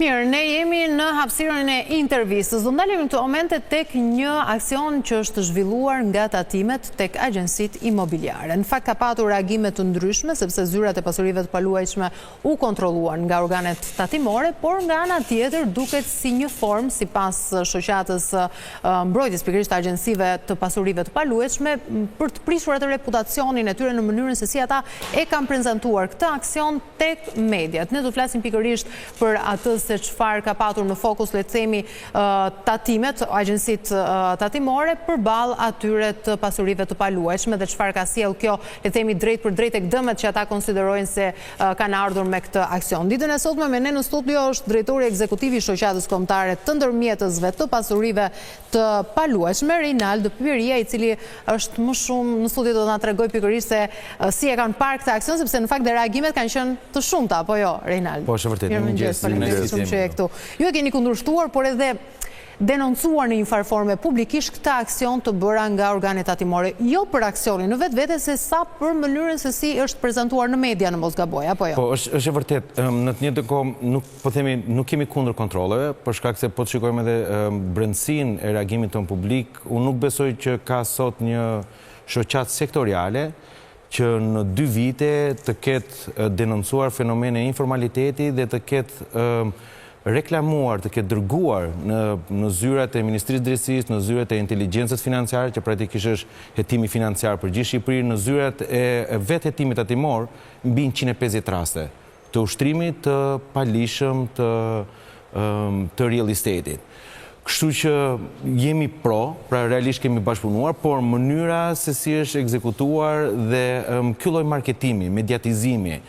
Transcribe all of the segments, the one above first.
Mirë, ne jemi në hapësirën e intervistës. Do ndalemi në këto momente tek një aksion që është zhvilluar nga tatimet tek agjencitë imobiliare. Në fakt ka patur reagime të ndryshme, sepse zyrat e pasurive të paluajtshme u kontrolluan nga organet tatimore, por nga ana tjetër duket si një formë, sipas shoqatës së mbrojtjes pikërisht të agjencive të pasurive të paluajtshme, për të prishur atë reputacionin e tyre në mënyrën se si ata e kanë prezantuar këtë aksion tek mediat. Ne do të flasim pikërisht për atë se çfarë ka patur në fokus, le të themi, tatimet, agjencitë tatimore përballë atyre të pasurive të paluajtshme dhe çfarë ka sjellë kjo, le të themi, drejtpërdrejt tek dëmet që ata konsiderojnë se kanë ardhur me këtë aksion. Ditën e sotme me ne në studio është drejtori ekzekutiv i Shoqatës Kombëtare të Ndërmjetësve të Pasurive të paluajtshme, Reinald Piria, i cili është më shumë në studio do të na tregojë pikërisht se si e kanë parë këtë aksion, sepse në fakt dhe reagimet kanë qenë të shumta, apo jo, Reinald? Po, është e vërtetë. Mirëmëngjes, faleminderit shumë që je këtu. Ju e keni kundërshtuar, por edhe denoncuar në një farë forme publikisht këtë aksion të bëra nga organet tatimore, jo për aksionin në vetvete, se sa për mënyrën se si është prezantuar në media në mos gaboj, apo jo? Po, është është e vërtetë, në të njëjtën kohë nuk po themi nuk jemi kundër kontrolleve, për shkak se po të shikojmë edhe brendësinë e reagimit tonë publik, unë nuk besoj që ka sot një shoqatë sektoriale që në dy vite të ketë denoncuar fenomene informaliteti dhe të ketë reklamuar, të ketë dërguar në në zyrat e Ministrisë së Drejtësisë, në zyrat e Inteligjencës Financiare, që praktikisht është hetimi financiar për gjithë Shqipërinë, në zyrat e vetë hetimit tatimor mbi 150 raste. të ushtrimit të paligjshëm të të real estate-it. Kështu që jemi pro, pra realisht kemi bashkëpunuar, por mënyra se si është ekzekutuar dhe ky lloj marketimi, mediatizimi,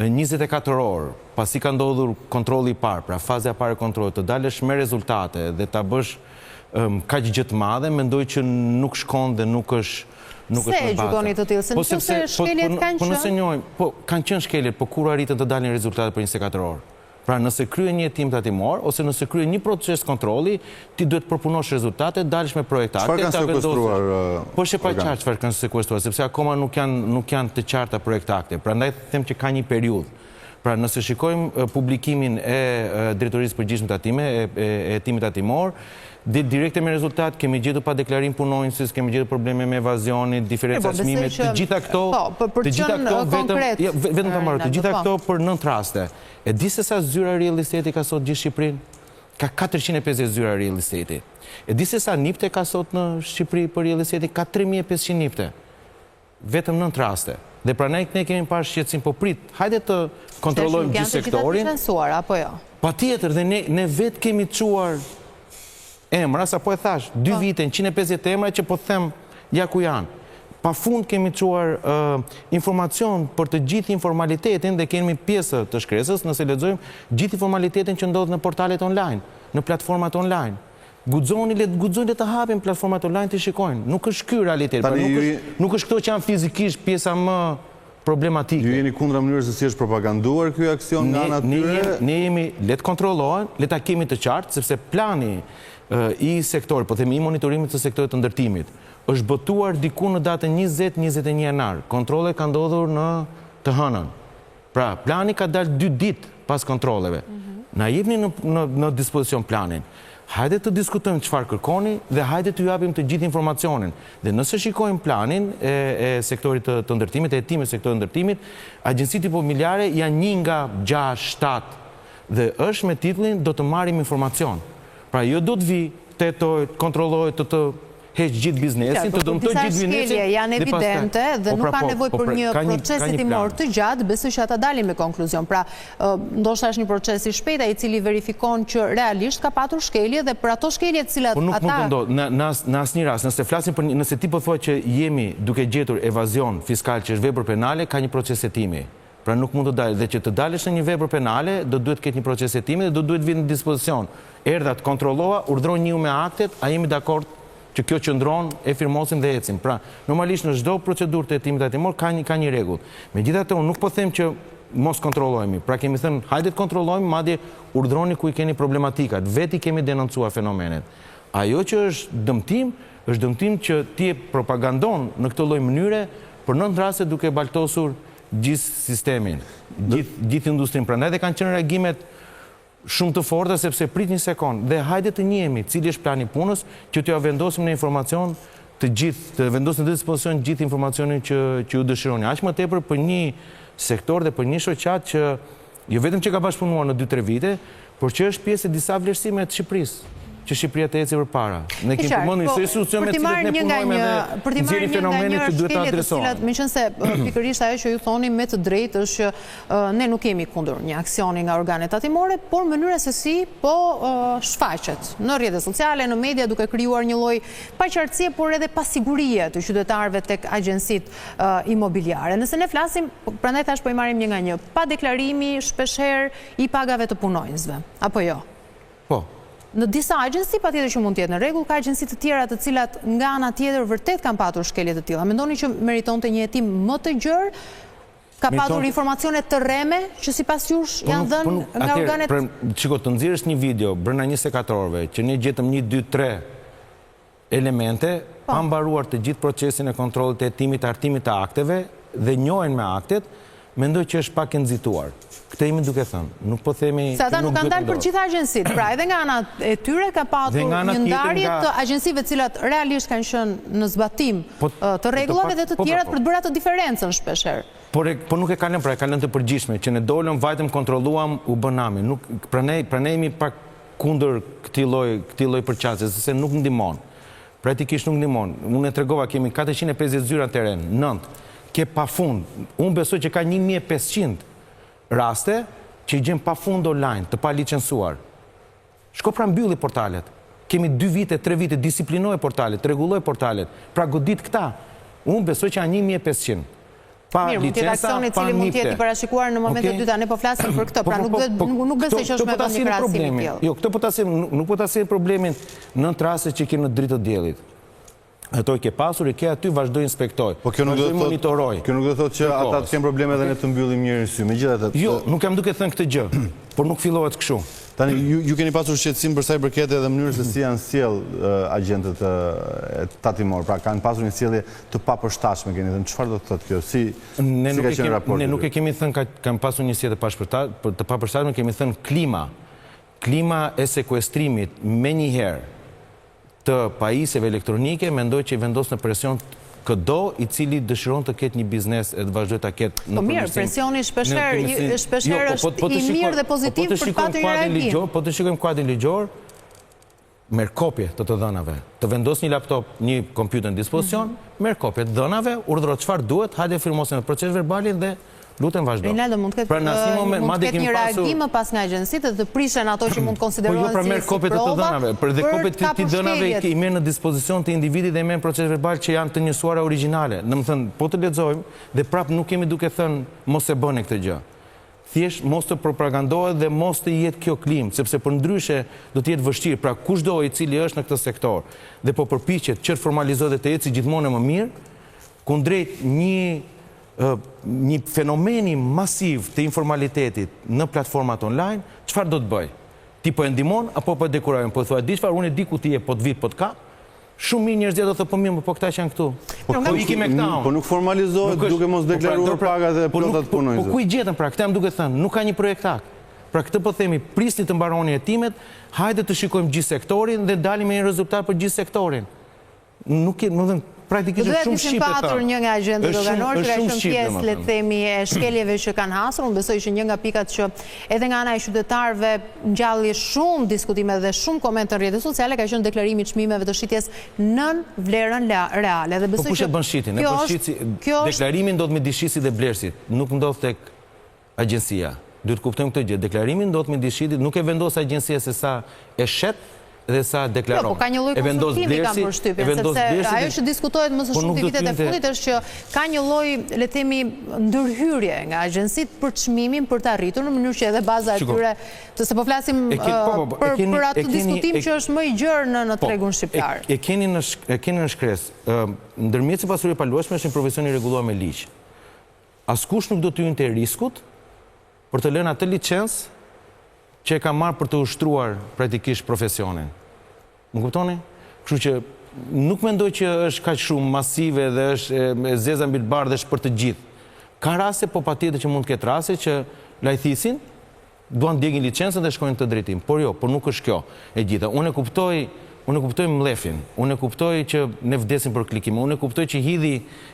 24 orë, pasi ka ndodhur kontrolli i parë, pra faza e parë e kontrollit, të dalësh me rezultate dhe ta bësh kaq gjë të madhe, mendoj që nuk shkon dhe nuk është nuk është me bazë. Pse e gjykoni të tillë? Se po në qoftë se po, shkeljet po, kanë qenë? Po nëse njohim, po kanë qenë shkeljet, po kur arritën të dalin rezultatet për 24 orë? Pra nëse kryen një hetim tatimor ose nëse kryen një proces kontrolli, ti duhet të përpunosh rezultatet, dalësh me projekt akte, ta vendosësh. Po është e paqartë çfarë kanë sekuestruar, sepse akoma nuk janë nuk janë të qarta projekt akte. Prandaj them që ka një periudhë. Pra nëse shikojmë publikimin e Drejtorisë së Përgjithshme Tatime, e hetimit tatimor, del direkte me rezultat, kemi gjetur pa deklarim punonjësish, kemi gjetur probleme me evazionin, diferenca po, çmimet, të gjitha këto, po, të gjitha këto vetëm, jo, vetëm ta marr, të gjitha po. këto për nëntë raste. E di se sa zyra real estate ka sot gjithë Shqipërinë? Ka 450 zyra real estate. E di se sa nipte ka sot në Shqipëri për real estate? Ka 3500 nipte. Vetëm nëntë raste. Dhe prandaj ne kemi parë shqetësim, po prit, hajde të kontrollojmë gjithë sektorin. Nuk janë të gjitha të licencuara, apo jo? Patjetër, dhe ne, ne vetë kemi çuar emra, sapo e thashë, dy po. vite, 150 emra që po them, ja ku janë. Pa fund kemi çuar informacion për të gjithë informalitetin dhe kemi pjesë të shkresës, nëse lexojmë gjithë informalitetin që ndodh në portalet online, në platformat online. Guxoni le guxojnë le të hapin platformat online të shikojnë. Nuk është ky realitet, pra nuk është nuk është këto që janë fizikisht pjesa më problematike. Ju jeni kundra mënyrës se si është propaganduar ky aksion nga ana e tyre? Ne jemi le të kontrollohen, le ta kemi të qartë sepse plani i sektorit, po themi i monitorimit të sektorit të ndërtimit, është botuar diku në datën 20 21 janar. Kontrollet kanë ndodhur në të hënën. Pra, plani ka dalë dy ditë pas kontrolleve. Na jepni në, në, në dispozicion planin. Hajde të diskutojmë çfarë kërkoni dhe hajde t'ju japim të gjithë informacionin. Dhe nëse shikojmë planin e, e sektorit të, të ndërtimit, e hetimit të sektorit të ndërtimit, agjencitë imobiliare janë një nga 6, 7 dhe është me titullin do të marrim informacion. Pra jo do të vijë, të hetojë, të kontrollojë, të të heq gjithë biznesin, të dëmtojë gjithë biznesin. Disa shkelje janë evidente dhe po nuk pra, ka po, nevojë po për një proces hetimor të gjatë, besoj që ata dalin me konkluzion. Pra, ndoshta është një proces i shpejtë i cili verifikon që realisht ka patur shkelje dhe për ato shkelje të cilat ata Po nuk mund të ndodhë në në në asnjë rast, nëse flasim për nëse ti po thua që jemi duke gjetur evazion fiskal që është vepër penale, ka një proces hetimi. Pra nuk mund të dalë dhe që të dalësh në një vepër penale, do duhet të ketë një proces hetimi dhe do duhet të vihet në dispozicion. Erdha të kontrollova, urdhëro njihu me aktet, a jemi dakord që kjo qëndron, e firmosim dhe ecim. Pra, normalisht në çdo procedurë të hetimit tatimor ka një ka një rregull. Megjithatë, unë nuk po them që mos kontrollojmë. Pra kemi thënë, hajde të kontrollojmë, madje urdhëroni ku i keni problematikat. Vetë i kemi denoncuar fenomenet. Ajo që është dëmtim, është dëmtim që ti e propagandon në këtë lloj mënyre për nëntë raste duke baltosur gjithë sistemin, gjithë gjithë industrinë. Prandaj dhe kanë qenë reagimet. Shumë të forta sepse prit një sekond dhe hajde të njihemi cili është plani i punës që t'jua vendosim në informacion të gjithë, të vendosim në dispozicion gjithë informacionin që që ju dëshironi. Aq më tepër për një sektor dhe për një shoqatë që jo vetëm që ka bashkëpunuar në 2-3 vite, por që është pjesë e disa vlerësimeve të Shqipërisë që Shqipëria të ecë përpara. Ne kemi përmendur po, një institucion me të cilët ne punojmë edhe nxjerrim fenomene që duhet të adresohen. Meqenëse pikërisht ajo që ju thoni me të drejtë është që Ne nuk jemi kundër një aksioni nga organet tatimore, por mënyra se si po shfaqet në rrjetet sociale, në media, duke krijuar një lloj paqartësie, por edhe pasigurie të qytetarëve tek agjencitë imobiliare. Nëse ne flasim, prandaj thashë po i marrim një nga një, pa deklarimi shpeshherë i pagave të punonjësve, apo jo? Po. Në disa agjenci patjetër që mund të jetë në rregull, ka agjenci të tjera të cilat nga ana tjetër vërtet kanë patur shkelje të tilla. Mendoni që meritonte një hetim më të gjerë Ka patur informacione të rreme që sipas jush po janë dhënë po nga organet? Shiko, të nxjerrësh një video brenda 24 orëve që ne gjetëm 1 2 3 elemente po. pa mbaruar të gjithë procesin e kontrollit të hetimit, hartimit të akteve dhe njohjen me aktet, mendoj që është pak e nxituar. Këtë jemi duke thënë. Nuk po themi Se ata nuk kanë dalë për gjitha agjencitë. Pra edhe nga ana e tyre ka patur një ndarje të agjencive të cilat realisht kanë qenë në zbatim po, të rregullave dhe të po, tjerat po. për të bërë atë diferencën shpeshherë. Por po nuk e kanë lënë, pra e kanë lënë të përgjithshme, që ne dolëm, vajtëm, kontrolluam, u bë nami. Nuk prandaj prandaj jemi pak kundër këtij lloj këtij lloj përqasje, sepse nuk ndihmon. Praktikisht nuk ndihmon. Unë e tregova, kemi 450 zyra në terren, 9. Ke pafund. Unë besoj që ka 1500 raste që i gjen pafund online, të palicensuar. Shko pra mbylli portalet. Kemi 2 vite, 3 vite, disiplinoj portalet, rregulloj portalet. Pra godit këta. Unë besoj që janë 1500. Pa Mirë, mund të jetë aksion i cili mund të jetë i parashikuar në momentet e dyta, ne po flasim për këtë, pra po, nuk po, duhet po, nuk besoj që është me vend një krahasim i tillë. Jo, këtë po ta sjellim, nuk po ta sjellim problemin në raste që ke në dritë të diellit. Ato i ke pasur, i ke aty, vazhdoj inspektoj. Po kjo nuk do të thotë, kjo nuk do të thotë që ata të kenë probleme dhe ne të mbyllim njërin sy. Megjithatë, jo, nuk jam duke thënë këtë gjë, por nuk fillohet kështu. Tani ju ju keni pasur shqetësim për sa i përket edhe mënyrës se si janë sjell agjentët tatimor, pra kanë pasur një sjellje të papërshtatshme, keni thënë, çfarë do të thotë kjo? Si si ka qenë raporti? Ne nuk e kemi thënë kanë pasur një sjellje të të papërshtatshme, kemi thënë klima. Klima e sekuestrimit menjëherë të pajisjeve elektronike, mendoj që i vendos në presion këdo i cili dëshiron të ketë një biznes e të vazhdojë ta ketë në po mirë, presioni shpeshherë shpeshherë jo, po, po, është i mirë dhe pozitiv për të patur një reagim. Po të shikojmë kuadrin ligjor, merr kopje të të dhënave. Të vendos një laptop, një kompjuter në dispozicion, mhm. merr kopje të dhënave, urdhëro çfarë duhet, hajde firmosim procesverbalin dhe Lutem vazhdo. Rinaldo, mund të ketë pra, në asnjë moment, mund të ketë një reagim më pas nga agjencitë dhe të prishen ato që mund të konsiderohen po jo, pra si, si prova. Po jo, pra merr kopje të të dhënave, për dhe kopjet të të dhënave i merr në dispozicion të individit dhe i merr në procesverbal që janë të njësuara origjinale. Domethënë, po të lexojmë dhe prapë nuk jemi duke thënë mos e bëni këtë gjë. Thjesht mos të propagandohet dhe mos të jetë kjo klimë, sepse përndryshe do të jetë vështirë. Pra kushdo i cili është në këtë sektor dhe po përpiqet që të formalizohet dhe të ecë gjithmonë e më mirë, kundrejt një një fenomeni masiv të informalitetit në platformat online, çfarë do të bëjë? Ti po e ndihmon apo po e dekurajon? Po thua, di çfarë, unë e di ku ti je, po të vi, po të kap. Shumë mirë njerëzia do të thotë, po mirë, po këta që janë këtu. Po, po ikim me këta. Po nuk formalizohet duke mos po pra, deklaruar pra, pagat e po plota të punonjësve. Po ku i gjetën pra, këtë jam duke thënë, nuk ka një projekt akt. Pra këtë po themi, prisni të mbaroni hetimet, hajde të shikojmë gjithë sektorin dhe dalim me një rezultat për gjithë sektorin. Nuk e, domethënë, praktikisht është shumë shqip e thënë. patur një nga agjentët doganorë që ka qenë pjesë, le të themi, e shkeljeve që kanë hasur. Unë besoj që një nga pikat që edhe nga ana e qytetarëve ngjalli shumë diskutime dhe shumë komente në rrjetet sociale ka qenë deklarimi i çmimeve të shitjes nën vlerën reale. Dhe po besoj po kush e bën shitjen? E bën shitësi. Deklarimi ndodh midis shitësit dhe blerësit, nuk ndodh tek agjencia. Duhet të kuptojmë këtë gjë. Deklarimi ndodh midis shitësit, nuk e vendos agjencia se sa e shet dhe sa e deklaron. Jo, po ka një lloj konsultimi kam përshtypjen, sepse ajo që diskutohet më së po shumti vitet e fundit është që ka një lloj, le të themi, ndërhyrje nga agjencitë për çmimin për ta rritur në mënyrë që edhe baza e tyre, të se po flasim po, po, për për atë diskutim që është më i gjerë në në tregun shqiptar. E keni në e keni në shkresë. Ndërmjetësi i pasurive të paluajtshme është një profesion i rregulluar me ligj. Askush nuk do t'i hynte riskut për të lënë atë licencë që e ka marrë për të ushtruar praktikisht profesionin. Më kuptoni? Kështu që nuk mendoj që është kaq shumë masive dhe është e zeza mbi të bardhë dhe është për të gjithë. Ka raste, po patjetër që mund të ketë raste që lajthisin. Duan të djegin licencën dhe shkojnë në këtë drejtim. Por jo, por nuk është kjo e gjitha. Unë e kuptoj, unë e kuptoj mllefin, unë e kuptoj që ne vdesim për klikime, unë e kuptoj që hidhi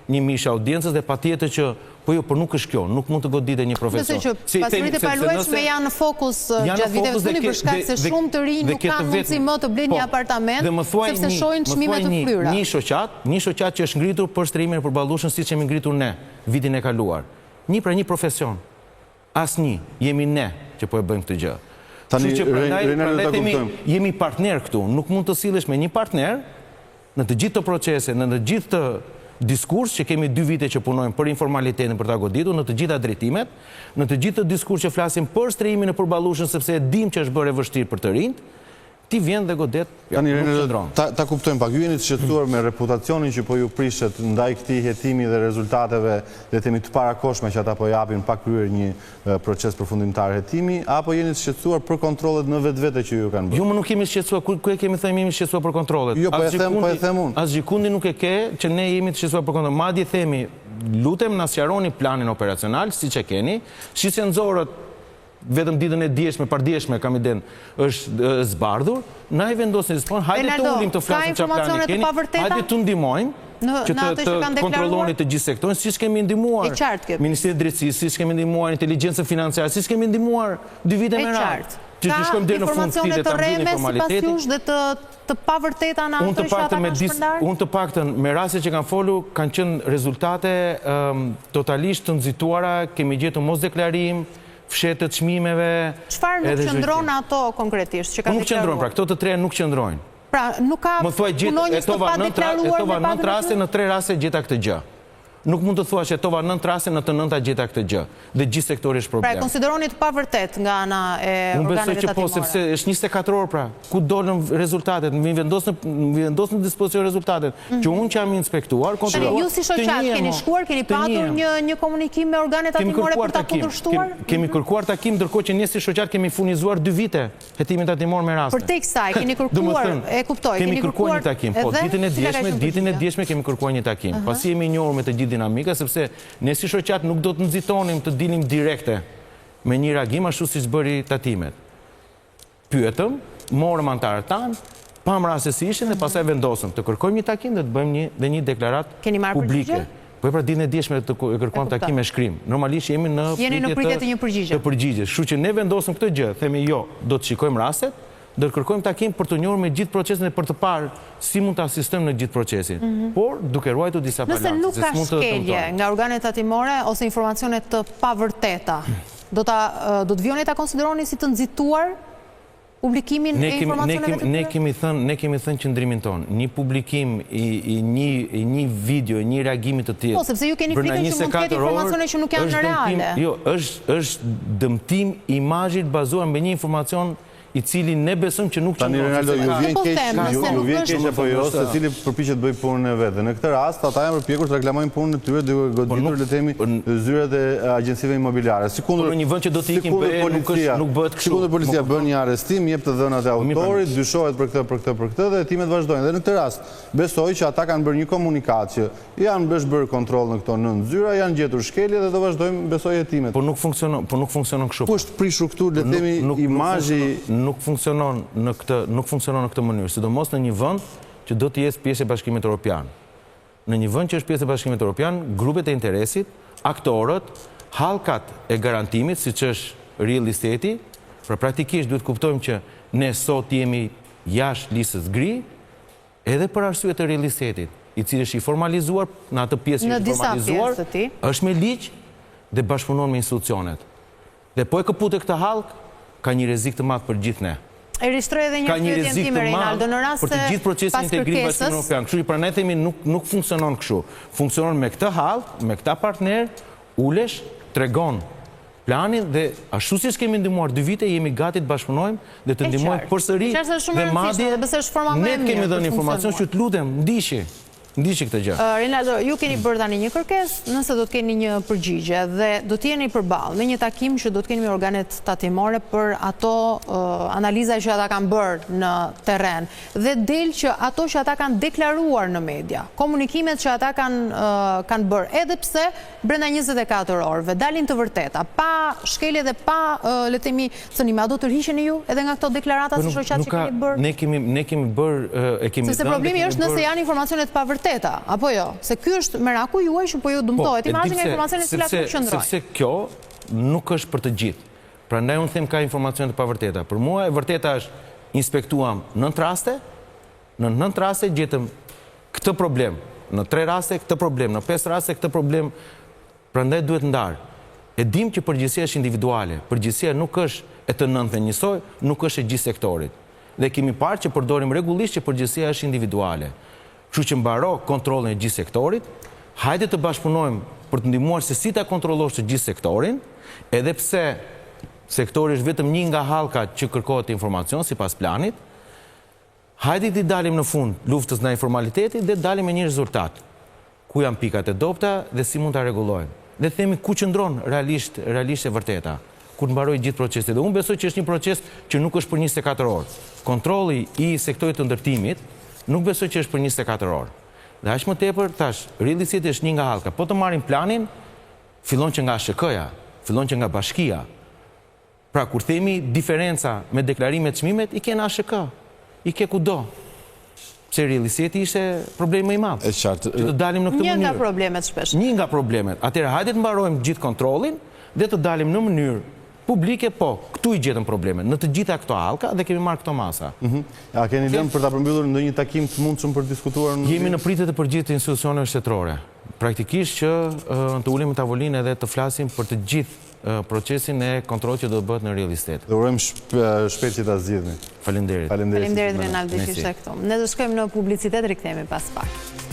një mish audiencës dhe patjetër që po jo, por nuk është kjo, nuk mund të goditet një profesion. Besoj që pasuritë e paluajtshme janë në fokus gjatë viteve të fundit për shkak se shumë të rinj nuk kanë mundësi më të blejnë një po, apartament sepse shohin çmime të fryra. Një shoqatë, një shoqatë që është ngritur për strehimin e përballueshëm siç jemi ngritur ne vitin e kaluar. Një pra një profesion. Asnjë, jemi ne që po e bëjmë këtë gjë. Tani, Kështu që prandaj, Reinaldo, prandaj ta themi, kuptojmë. jemi partner këtu. Nuk mund të sillesh me një partner në të gjithë këto procese, në të gjithë këtë diskurs që kemi dy vite që punojmë për informalitetin për ta goditur në të gjitha drejtimet, në të gjithë këtë diskurs që flasim për strehimin e përballueshëm sepse e dimë që është bërë e vështirë për të rinjtë, Ti vjen dhe godet, jo, nuk Tani qëndron. Ta, ta kuptojmë pak, ju jeni të shqetësuar me reputacionin që po ju prishet ndaj këtij hetimi dhe rezultateve, le të themi të parakohshme që ata po japin pa kryer një proces përfundimtar hetimi, apo jeni të shqetësuar për kontrollet në vetvete që ju kanë bërë? Jo, më nuk jemi shqetësuar, ku, ku e kemi thënë jemi shqetësuar për kontrollet? Jo, po e them, po e them unë. Asgjëkundi nuk e ke që ne jemi të shqetësuar për kontrollet. Madje themi, lutem na sqaroni planin operacional, siç e keni, siç e nxorët vetëm ditën e djeshme, pardjeshme, kam idenë, është zbardhur, na i vendosni dispon, hajde të ulim të flasim çfarë plani keni, hajde të ndihmojmë, që të, të kontrolloni të gjithë sektorin, siç kemi ndihmuar Ministrinë e Drejtësisë, siç kemi ndihmuar inteligjencën financiare, siç kemi ndihmuar dy vite me radhë. Që të shkojmë deri në fund këtij dhe ta mbyllim informalitetin. Sipas jush dhe të të pavërteta në ato që ata kanë shpërndarë? Unë të paktën me raste që kam folur kanë qenë rezultate totalisht të nxituara, kemi gjetur mosdeklarim, fshehje të çmimeve. Çfarë nuk qëndron në ato konkretisht që kanë deklaruar? Nuk qëndron, pra këto të treja nuk qëndrojnë. Pra, nuk ka punonjës të padeklaruar me pagën e tyre? Hetova 9 raste, në 3 raste gjeta këtë gjë. Nuk mund të thuash hetova 9 raste, në të nënta gjeta këtë gjë. Dhe gjithë sektori është problem. Pra, e konsideroni të pavërtetë nga ana e organeve tatimore? Unë besoj që po, sepse është 24 orë pra. Ku dolën rezultatet? M'i vendos në m'i vendos në dispozicion rezultatet. Mhm. Që unë që jam inspektuar, kontrolluar. Ju si shoqatë keni shkuar, keni patur një një komunikim me organet tatimore për ta kundërshtuar? Kemi mhm. kërkuar takim, ndërkohë që ne si shoqatë kemi furnizuar dy vite hetimin tatimor me raste. Përtej kësaj, keni kërkuar, e kuptoj, kemi kërkuar një takim. Po, ditën e djeshme, ditën e djeshme kemi kërkuar një takim. Pasi jemi njohur me të gjithë dinamika, sepse ne si shoqatë nuk do të nxitonim të dilim direkte me një reagim ashtu siç bëri tatimet. Pyetëm, morëm anëtarët tanë, pamë rastet si ishin dhe pastaj vendosëm të kërkojmë një takim dhe të bëjmë një dhe një deklaratë publike. Po e pra ditën e djeshme të kërkuam takim me shkrim. Normalisht jemi në pritje në pritje të një përgjigje. Të përgjigjes. Kështu që ne vendosëm këtë gjë, themi jo, do të shikojmë rastet, do të kërkojmë takim për t'u njohur me gjithë procesin dhe për të parë si mund të asistojmë në gjithë procesin, mhm. por duke ruajtur disa balanca. Nëse nuk ka shkelje nga organet tatimore ose informacione të pavërteta, do ta do të vijoni ta konsideroni si të nxituar publikimin e informacioneve të tyre? Ne kemi thënë, ne kemi thënë qëndrimin tonë. Një publikim i i një i një video, i një reagimi të tillë. Po, sepse ju keni frikën që mund të ketë informacione që nuk janë reale. Jo, është është dëmtim i imazhit bazuar mbi një informacion i cili ne besojmë që nuk qëndron. Tani Rinaldo, ju vjen po keq, ju vjen keq apo jo, secili përpiqet të bëjë punën e vet. Dhe në këtë rast ata janë përpjekur të reklamojnë punën e tyre duke po goditur le të themi zyrat e agjencive imobiliare. Sikundër po në një vend që do të ikin BE nuk është nuk bëhet kështu. Sikundër policia bën një arrestim, jep të dhënat e po autorit, dyshohet për këtë, për këtë, për këtë dhe hetimet vazhdojnë. Dhe në këtë rast besoj që ata kanë bërë një komunikatë që Janë është bërë kontroll në këto nëntë zyra, janë gjetur shkelje dhe do vazhdojmë besoj hetimet. Po nuk funksionon, po nuk funksionon kështu. Ku është prishur këtu, le të themi, imazhi Nuk funksionon në këtë, nuk funksionon në këtë mënyrë, sidomos në një vend që do të jetë pjesë e Bashkimit Europian. Në një vend që është pjesë e Bashkimit Europian, grupet e interesit, aktorët, hallkat e garantimit, siç është real estate-i, pra praktikisht duhet të kuptojmë që ne sot jemi jashtë listës gri, Edhe për arsye të real estate-it, i cili është i formalizuar në atë pjesë që është i formalizuar, është me ligj dhe bashkëpunon me institucionet. Dhe po e këpute këtë hallkë, ka një rrezik të madh për gjithë ne. E rishtroj edhe një pyetjen time, Reinaldo, në rast se për të gjithë procesin e integrimit në Bashkimin Evropian. Kështu që prandaj themi nuk nuk funksionon kështu. Funksionon me këtë hallkë, me këta partnerë, ulesh, tregon planin dhe ashtu siç kemi ndihmuar dy vite jemi gati të bashkëpunojmë dhe të ndihmojmë përsëri dhe madje ne të kemi dhënë informacion që të lutem ndiqi. Ndiqe këtë gjë. Rinaldo, ju keni bërë tani një kërkesë, nëse do të keni një përgjigje dhe do të jeni përballë me një takim që do të keni me organet tatimore për ato analiza që ata kanë bërë në terren dhe del që ato që ata kanë deklaruar në media, komunikimet që ata kanë kanë bërë, edhe pse brenda 24 orëve dalin të vërteta, pa shkelje dhe pa le të themi cënime, a do tërhiqeni ju edhe nga këto deklarata po si shoqatë që keni bërë? Ne kemi ne kemi bërë e kemi Sepse problemi është nëse janë informacione të pavërteta, apo jo? Se ky është meraku juaj që po ju po, dëmtohet imazhi nga informacione të cilat nuk qëndrojnë. Sepse kjo nuk është për të gjithë. Prandaj unë them ka informacione të pavërteta. Për mua e vërteta është inspektuam 9 raste, në 9 raste gjetëm këtë problem në 3 raste, këtë problem në 5 raste, këtë problem Prandaj duhet ndarë. E dimë që përgjegjësia është individuale, përgjegjësia nuk është e të nëntëve njësoj, nuk është e gjithë sektorit. Dhe kemi parë që përdorim rregullisht që përgjegjësia është individuale. Kështu që mbaro kontrollin e gjithë sektorit, hajde të bashkëpunojmë për të ndihmuar se si ta kontrollosh të gjithë sektorin, edhe pse sektori është vetëm një nga hallkat që kërkohet informacion sipas planit, Hajde t'i dalim në fund luftës ndaj informalitetit dhe dalim me një rezultat. Ku janë pikat e dobëta dhe si mund ta rregullojmë. Dhe themi ku qëndron realisht realisht e vërteta. Kur të mbarojë gjithë procesi. Dhe unë besoj që është një proces që nuk është për 24 orë. Kontrolli i sektorit të ndërtimit nuk besoj që është për 24 orë. Dhe aq më tepër, thashë, real estate është një nga hallka. Po të marrim planin, fillon që nga ASHK-ja, fillon që nga bashkia. Pra kur themi diferenca me deklarimet çmimet i ke në ASHK, i ke kudo. Pse real estate ishte problemi më i madh. E qartë. Që të dalim në këtë mënyrë. Një nga problemet shpesh. Një nga problemet. Atëherë hajde të mbarojmë gjithë kontrollin dhe të dalim në mënyrë publike, po, këtu i gjetëm problemet, në të gjitha këto hallka dhe kemi marrë këto masa. Mhm. A keni lënë për ta përmbyllur ndonjë takim të mundshëm për të diskutuar në Jemi në pritje të përgjigjes të institucioneve shtetërore. Praktikisht që të ulemi në tavolinë edhe të flasim për të gjithë procesin e kontrollit që do të bëhet në real estate. Dhe urojmë shpejt që ta zgjidhni. Faleminderit. Faleminderit Renaldo që ishe këtu. Ne do shkojmë në publicitet, rikthehemi pas pak.